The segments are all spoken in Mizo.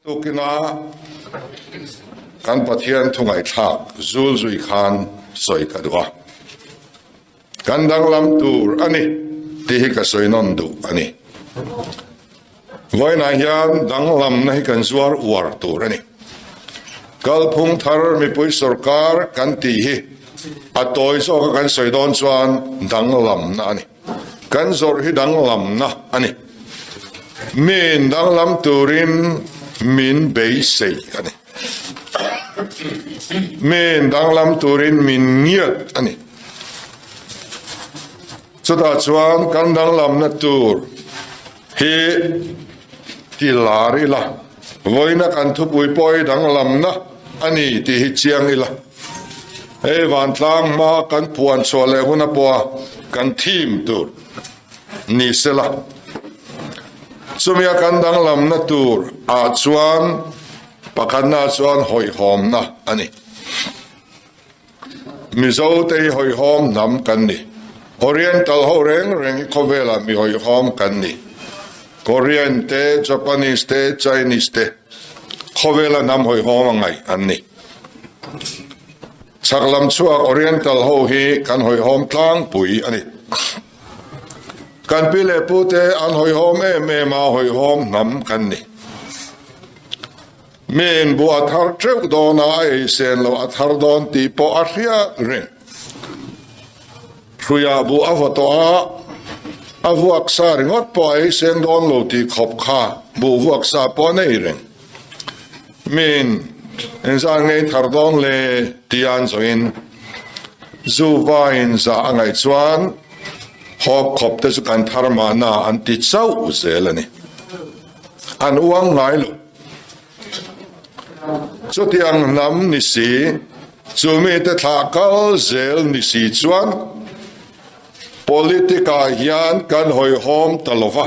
Tukina kan Pathian thu ngaihthlak zul zui khan sawi ka duh a, kan danglam tur a ni tih hi ka sawi nawn duh a ni. Vawiinah hian danglamna hi kan zuar uar tur a ni. Kalphung thar mipui sorkar kan tih hi a tawi zawka kan sawi dawn chuan danglamna a ni. Kan zawrh hi danglamna a ni. Min danglam turin min beisei a ni. Min danglam turin min ngiat a ni. Chutah chuan kan danglamna tur hi ti lar ila, vawiina kan thupui pawh hi danglamna a ni tih hi chiang ila. Hei vantlang hma kan puan chhuah leh huna pawha kan theme tur ni sela. Chumia kan danglamna tur ah chuan pakhatna chuan hawihhawmna a ni. Mizo te hi hawihhawm hnam kan ni. Oriental ho reng reng hi khawvelah mi hawihhawm kan ni. Korean te, Japanese te, Chinese te khawvela hnam hawihhawm a ngaih an ni. Chhak lam chhuak Oriental ho hi kan hawihhawm tlangpui a ni. Kan pi leh pu te an hawihhawm em em a, hawihhawm hnam kan ni. Mi inbu a thar teuh dawn a, a ei sen loh a thar dawn tih pawh a hriat reng. Hruiah buh a vaw tawh a, a vuak sa ringawt pawh a ei seng dawn lo tih khawp kha buh vuak sa pawh a nei reng. Min engzat ngei thar dawn le tia an zawhin zu vaiin zah a ngaih chuan hawp khawp te chu kan thar mahna an ti chauh zel a ni. An uang ngai lo. Chutiang hnam ni si, chu mite thlah kal zel ni si chuan politic ah hian kan hawihhawm ta lo va.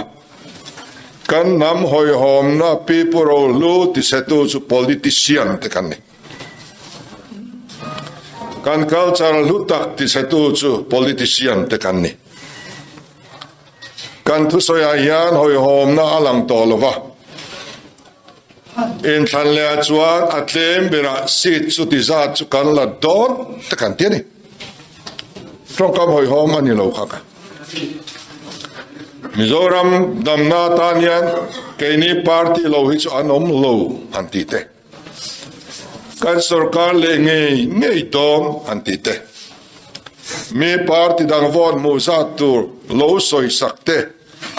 Kan hnam hawihhawmna Pi Pu Rohlu tichhetu chu politician te kan ni. Kan culture hlu tak tichhetu chu politician te kan ni. Kan thusawiah hian hawihhawmna a lang tawh lo va. Inthlan lehah chuan a tlem berah seat chu ti zat chu kan la dawn te kan ti a ni. Tawngkam hawihhawm a ni lo kha ka. Mizoram damna atan hian keini party lo hi chu an awm lo an tih te, kan sorkar leh ngei ngei dawn an tih te, mi party dang vote hmuh zat tur lo sawi sak te,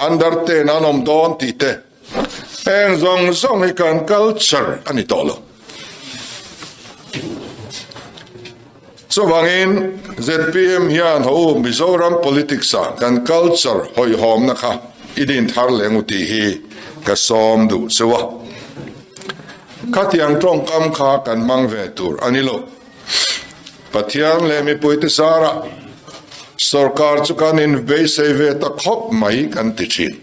under ten an awm dawn tih te, heng zawng zawng hi kan culture a ni tawh lo. Chuvangin zpm hian ho u Mizoram politics ah kan culture hawihhawmna kha i din thar leh ngu tih hi ka sawm duh cheu a. Khatiang tawngkam kha kan hmang ve tur a ni lo. Pathian leh mipuite zarah sorkar chu kan in beisei ve ta khawp mai kan ti thin.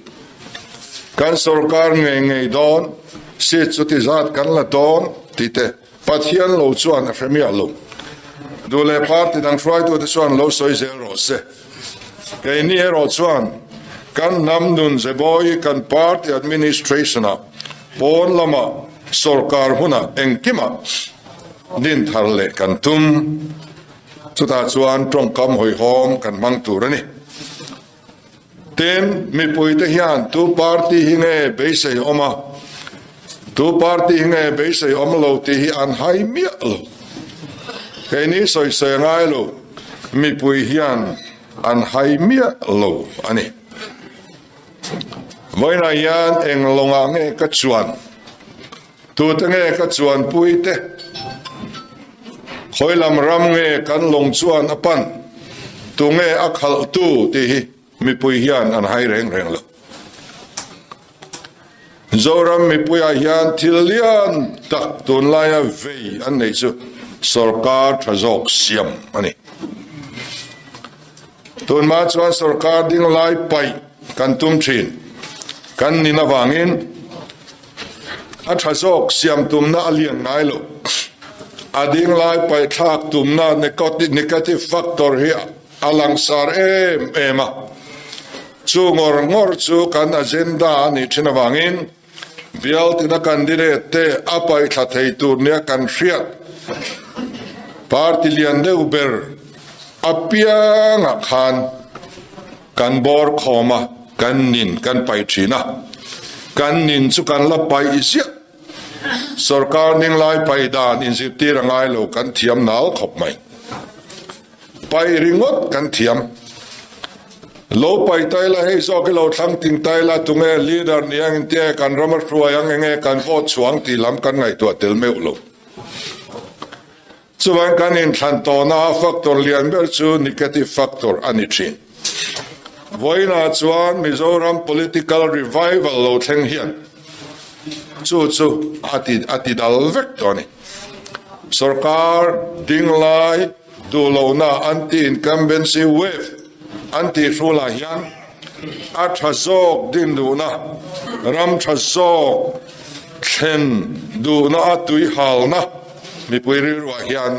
Kan sorkar ngei ngei dawn, seat chuti zat kan la dawn tih te. Pathian lo chuan a hre miah lo. Duh leh party dang hruaitute chuan lo sawi zel rawh se. Keini erawh chuan kan hnam nun zebawi kan party administration-ah pawn lamah sorkar hunah engkimah din thar leh kan tum. Chutah chuan tawngkam hawihhawm kan hmang tur a ni. Tin, mipuite hian tu party hi nge beisei awm a, tu party hi nge beisei awm lo tih hi an hai miah lo. Keini sawisawi a ngai lo, mipui hian an hai miah lo a ni. Vawiinah hian eng lawngah nge ka chuan, tute nge ka chuanpui te, khawi lam ram nge kan lawng chuan a pan, tunge a khalhtu tih hi mipui hian an hai reng reng lo. Zoram mipuiah hian thil lian tak tunlaia vei an neih chu sorkar tha zawk siam a ni. Tunhma chuan sorkar ding lai paih kan tum thin. Kan nin avangin a tha zawk siam tumna a lian ngai lo. A ding lai paih thlak tumna negative factor hi a langsar em em a. Chu ngawr ngawr chu kan agenda a nih thin avangin. Bial tina candidate te a paihthla thei tur nia kan hriat party lian deuh ber apiangah khan kan bawr khawm a, kan nin kan paih thin a, kan nin chu kan la paih ziah. Sorkar ninglai paih dan inzirtir a ngai lo kan thiam nal khawp mai. Paih ringawt kan thiam. Lo paih ta ila hei zawk i lo thlang ting ta ila tunge leader ni ang intia kan ram a hruai ang enge kan vote chhuang tih lam kan ngaihtuah tel meuh lo. Chuan kan inthlan tawhna a factor lian ber chu negative factor a ni thin. Vawiinah chuan Mizoram political revival lo thleng hian chu chu a ti a ti dal vek tawh a ni. Sorkar dinglai duh lohna anti-incumbency wave an tih hrulah hian a tha zawk din duhna, ram tha zawk thlen duhna a tuihalna mipui rilruah hian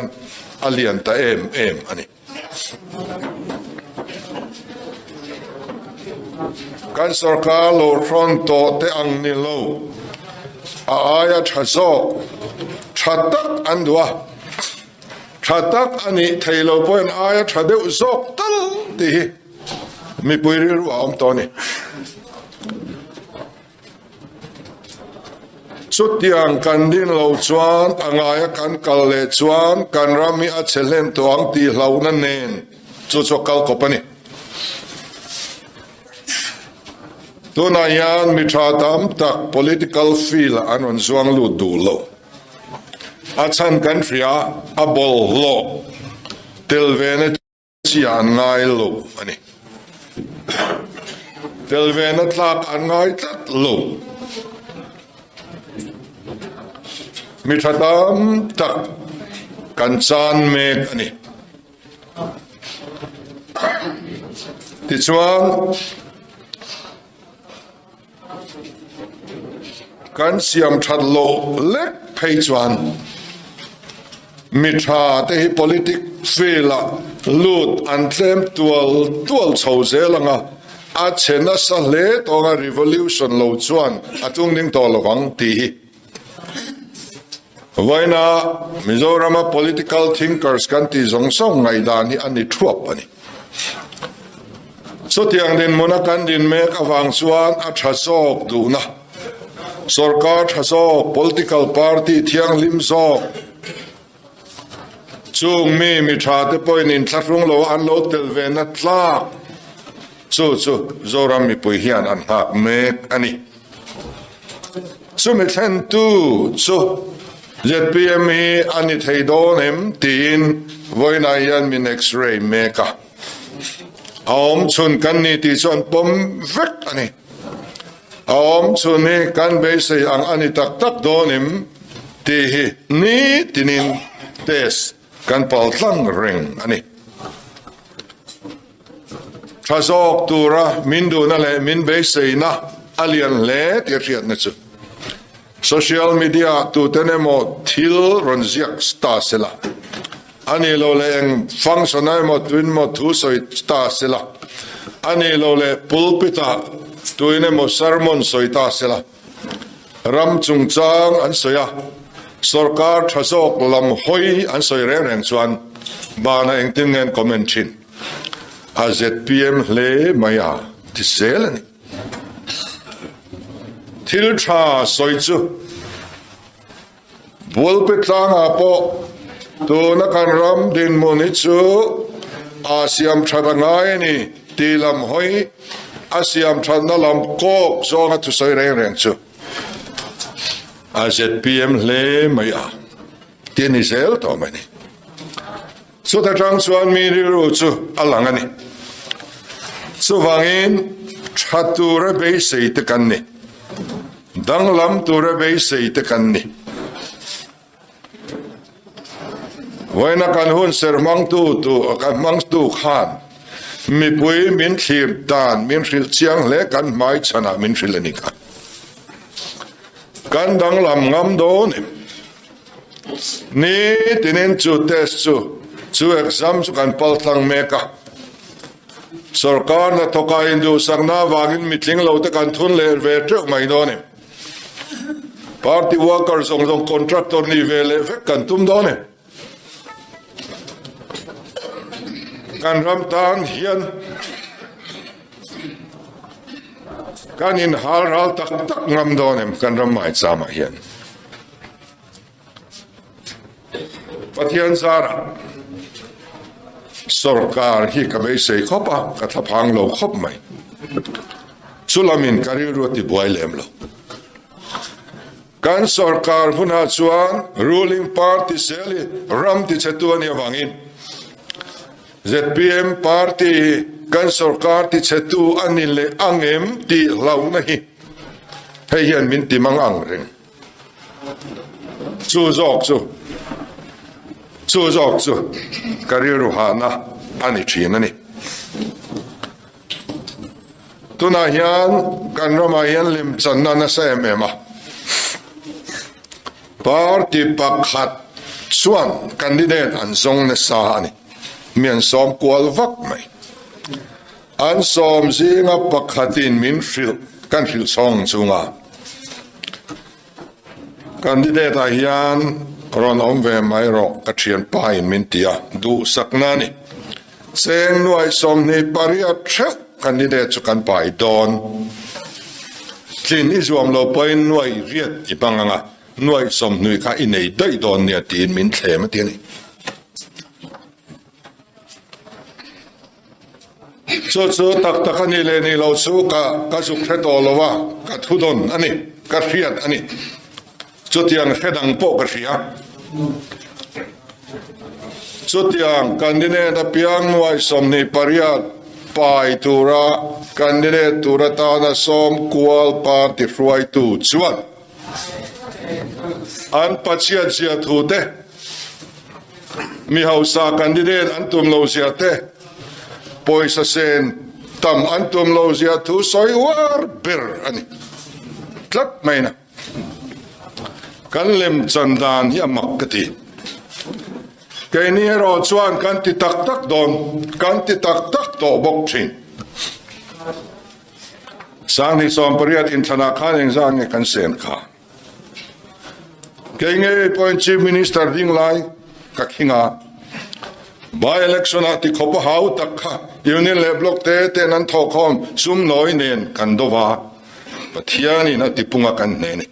a lian ta em em a ni. Kan sorkar lo hrawn tawh te ang ni lo, a aia tha zawk tha tak an duh a, tha tak a nih thei lo pawhin aia tha deuh zawk tal tih hi mipui rilru a awm tawh a ni. Chutiang kan din lo chuan a ngaia kan kal leh chuan kan ram hi a chhe hlen tawh ang tih hlauhna nen chu chu a kal kawp a ni. Tunah hian mi tha tam tak political field ah an rawn zuang lut duh lo. A chhan kan hria a bawlhhlawh tel vena Chi an ngai lo a ni. Tel vena tlak an ngai tlat lo. Mi tha tam tak kan chan mek a ni. Tichuan, Kan siam that loh lek phei chuan mi tha te hi politic field ah lut an tlem tual tual chho zel ang a, a chhe nasa hle tawng a revolution lo chuan a tung ding tawh lo vang tih hi vawiina Mizorama political thinkers kan tih zawng zawng ngaihdan hi a ni thuap a ni. Chutiang dinhmuna kan din mek avang chuan a tha zawk duhna, sorkar tha zawk, political party thianghlim zawk, chung mi mi tha te pawhin inthlahrung lo an lo tel ve na tlak chu chu Zoram mipui hian an nghak mek a ni. Chumi thlentu chu zpm hi a ni thei dawn em tiin vawiinah hian min x-ray mek a. A awm chhun kan ni tih chu an pawm vek a ni. A awm chhun hi kan beisei ang a ni tak tak dawn em tih hi nitinin test kan pal tlang reng a ni. Tha zawk tura min duhna leh min beiseina a lian hle tih a hriatna chu social media tuten emaw thil rawn ziak ta sela, a nih loh leh eng function ah emaw tuin emaw thu sawi ta sela, a nih loh leh pulpit ah tuin emaw sermon sawi ta sela, ram chungchang an sawi a, sorkar tha zawk lam hawi an sawi reng reng chuan bana engtin nge an comment thin? A zpm hle mai a ti zel a ni. Thil tha sawi chu Bualpe tlangah pawh tuna kan ram dinhmun hi chu a siam that a ngai a ni tih lam hawi a siam thatna lam kawk zawnga thusawi reng reng chu a zpm hle mai a ti a ni zel tawh mai a ni. Chuta tang chuan mi rilru chu a lang a ni. Chuvangin tha tura beisei te kan ni. Danglam tura beisei te kan ni. Vawiina kan hun ser hmangtu tu kan hmangtu khan mipui min thlir dan min hrilh chiang hle kan hmai chhanah min hrilh a ni kha. Kan danglam ngam dawn em? Ni tinin chu test chu chu exam chu kan pal tlang mek a. Sorkar hnathawkah induhsakna avangin mitling lo te kan thun leh ve teuh mai dawn em? Party worker zawng zawng contractor ni ve leh vek kan tum dawn e. Kan ram tan hian kan in hal ral tak tak ngam dawn em kan ram maicham ah hian. Pathian zarah sorkar hi ka beisei khawp a, ka thlaphang lo khawp mai. Chulamin ka rilru a tibuai lem lo. Kan sorkar hunah chuan ruling party zel hi ram tichhetu a nih avangin zpm party hi kan sorkar tichhetu a ni leh ang em tih hlauhna hi hei hian min ti mang ang reng. Chu zawk chu chu zawk chu ka rilru hahna a ni thin a ni. Tunah hian kan ramah hian lemchanna nasa em em a, party pakhat chuan candidate an zawng nasa a ni, mi an sawm kual vak mai. An sawm zinga pakhatin min hrilh, kan hrilh chhawng chunga candidate ah hian rawn awm ve mai rawh ka thianpa in min ti a, duhsakna a ni. Cheng nuaih 28 theuh candidate chu kan pai dawn. Tlin i zuam lo pawhin nuaih riat i hmang ang a, nuaih 20 kha i nei daih dawn nia tiin min thlem a ti a ni. Chu chu tak tak a ni leh ni lo chu ka ka zuk hre tawh lo a, ka thudawn a ni, ka hriat a ni. Chutiang hre dang pawh ka hria. Chutiang candidate apiang nuai 28 pai tura candidate tur atana sawm kual party hruaitu chuan an pachhiat zia thu te, mi hausa candidate an tum lo zia te, pawisa sen tam an tum lo zia thu sawi uar ber a ni tlat mai na. Kan lem chan dan hi a mak ka ti. Keini erawh chuan kan ti tak tak dawn, kan ti tak tak tawh bawk thin. Sanghnih 18 inthlanah khan engzah nge kan sen kha? Kei ngei pawhin Chief Minister ding lai ka khing a, by election ah ti khawp a hau tak kha Union leh Block te ten an thawhkhawm sum nawi nen kan do va, Pathianin a tipunga kan hne ni.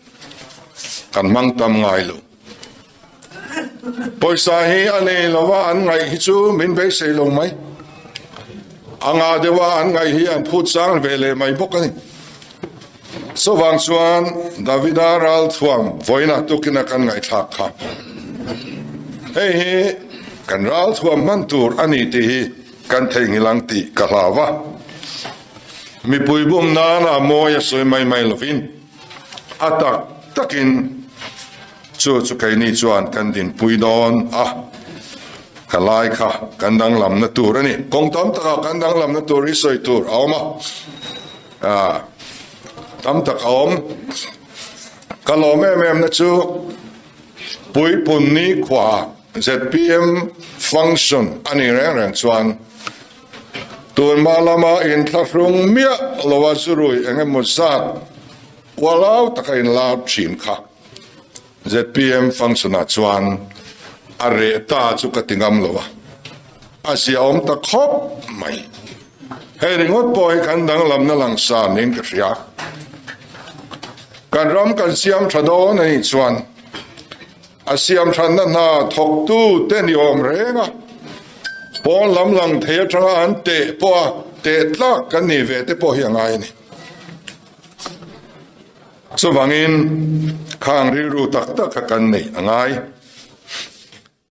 Kan hmang tam ngai lo. Pawisa hi a nei lo va an ngaih hi chu min beisei lo mai. A ngah deuh a an ngaih hi an phut chang ve leh mai bawk a ni. Chuvang chuan Davida ralthuam vawiina tukina kan ngaihthlak kha hei hi kan ralthuam hman tur a ni tih hi kan theihnghilh ang tih ka hlau a. Mipui bum nana mawi a sawi mai mai lovin a tak takin chu chu keini chuan kan dinpui dawn a, ka lai kha kan danglamna tur a ni. Kawng tam takah kan danglamna tur hi sawi tur a awm a, ah tam tak a awm. Ka lawm em em na chu Puipun nikhua zpm function a ni reng reng chuan Tunhma lama inthlahrung miah loa zurui eng emaw zat kualau taka inlar thin kha zpm function-ah chuan a reh ta chu ka ti ngam lo a, a ziaawm ta khawp mai. Hei ringawt pawh hi kan danglamna langsar niin ka hria. Kan ram kan siam tha dawn a nih chuan A siamthanna hna thawktu te ni awm reng a, pawn lam lang thei atanga an teh pawh a teh tlak kan nih ve te pawh hi a ngai a ni. Chuvangin khang rilru tak tak kha kan neih a ngai.